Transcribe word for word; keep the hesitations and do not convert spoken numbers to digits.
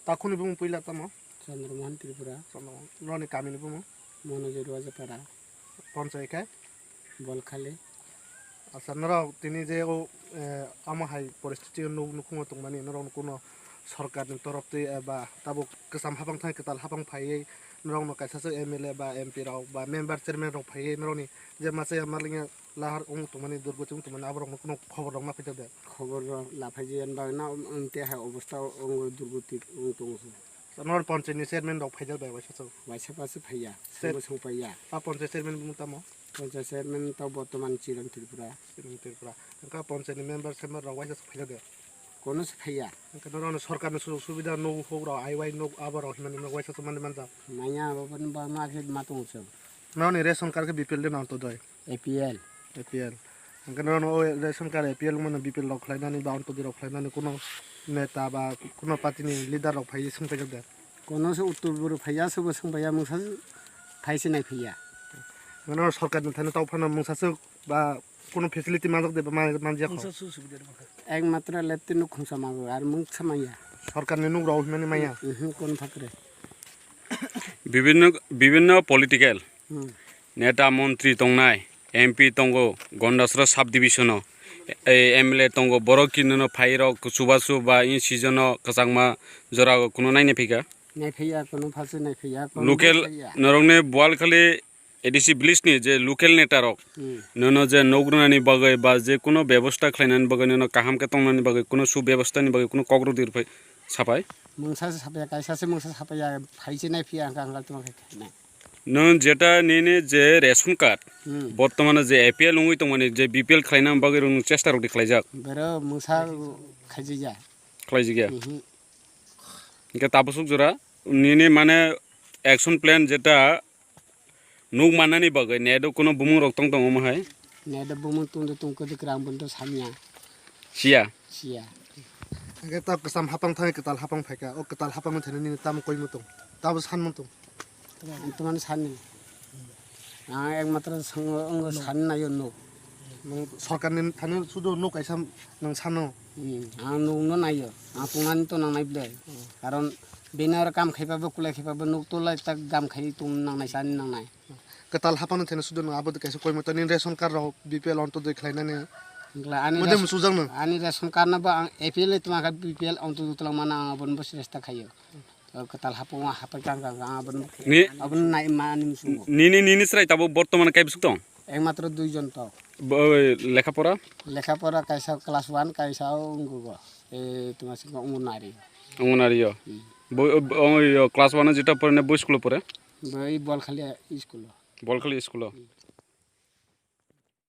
Takhukni bumung puila tamo? Chandra Mohan Tripura. Chandra Mohan. Norokni kamini bumung? Monojoy Rajapara. Ponchai khe? Bolkhali. Acha, norok tini je o, eh, amo hai poristiti o nuk-, nukhungo tongmani, norokno kuno sorkarni torof twi eba tabuk kwcham hapang thani kwtal hapang phaiwi norokno kaisa se M L A ba M P rok ba member chairman rok phaiwi norokni je masa ya malingya lahar wng tongmani, durgoti wng tongmani, aborokno kuno khobor rok ma phaijak de? Khobor rok laphaijak, yen bagwi na wng te hai obosta wngwi durgoti wng tongo. Norok ponchayni chairman rok phaijak de waisa se? Waisa pa se phaiya, Sir. Sabo song phaiya. A ponchayni chairman bumung tamo? Ponchayni chairman to bortoman Chiran Tripura. Chiran Tripura. Wngkha ponchayni member sember rok waisa se phaijak de? Kono se phaiya. Wngkha norokno sorkarni sujog subida nuk huk rok, aiwai nuk abo rok hinmani nok waisa se manwi manjak. Manya abo boni bagwi ma khe ma tongo chwng. Norokni ration card khe B P L de na Antyodoi? A P L. A P L. Hwnkhe norokno o ration card A P L wngmano B P L rok khlainani ba Antyodoi rok khlainani kuno neta ba kuno party ni leader rok phaiwi swngpaijak de? Kono se uttor boro phaiya, sobo swngpaiya, mungsa phai se naiphaiya. Hwnkhe norok sorkar ni thani tei phano mungsa swk ba kuno facility manjak de ba man-, manjak kho? Ek matra lepte nuk khungsa mago, ar mungsa manya. Sorkar ni nuk rok hinmani manya? Mhm, kono phakre. Bibhinno, bibhinno political Hmm. neta, montri tongnai, M P tongo, Gondasra sub division o, e, M L A tongo, borok kinono phairok chubachu ba in season o kwchangma jora o kuno naina phika. Naiphiya, kuno phasu naiphiya, kuno Local naiphiya. Norokni Bualkhali A D C village ni je local neta rok Hmm. nono je nok rwnani bagwi ba je kuno bebosta khlainani bagwi nono kaham khe tongnani bagwi kuno su bebosta ni bagwi kuno kok rw di rw phai sapai. Mungsa se sapya, kaisa se mungsa sapya, phai se naiphiya, hwnkha hwnkha tongma khe khainai. Nwng jeta nini je ration card, Hmm. bortomane je A P L wngwi tongmani, je B P L khlaina bagwi rwng chesta rwdi khlaijak. Bero mungsa khaijija. Khlaijigya. Mhm. Hwnkhe tabuk swk jora nini mane action plan jeta nuk mannani bagwi net o kuno bumung rok tong tongo mo hai? Net o bumung tong do tong kwdwk rang bondo samya. Siya. Siya. Hwnkhe ta kwcham hapang thani kwtal hapang phaikha. O kwtal hapang thani nini tamo koimu tong? Tabo sanmu tong? Ang tamani sani. Ang ekmatro sango, ongo sani nayo nuk. Sorkarni thani sudu nuk kaisa nang sano. Hmm, ang nuk no nayo. Ang tongnani to nangnai ble. Karon bini aro kam khaipa bo, kulai khaipa bo, nuk to lai tak gam khai tong nangnai, sani nangnai. Kwtal hapang thani sudu nang abo kaisa koimu to ni ration card rok B P L Antyodoi khlainani. Ani Mode ration, musujak no. Ani ration card no bo ang A P L tongma kha B P L Antyodoi tongmana ang aboni bo sresta khayo. O kwtal hapung o hapai kang kang kang aboni. Ni- Aboni nai mani musungo. Nini, nini chwrai tabuk bortoman kai bwswk tong? Ekmatro dui jon tong. Bo-, lekha pora? Lekha pora kaisa class one, kaisa o wnggo. E, tuma singko Anganwadi. Anganwadi o. Hmm. Bo, o, o, o, class one o jeta pore na bo school o pore? Bo i Bolkhali school o. Bolkhali school o. Hmm.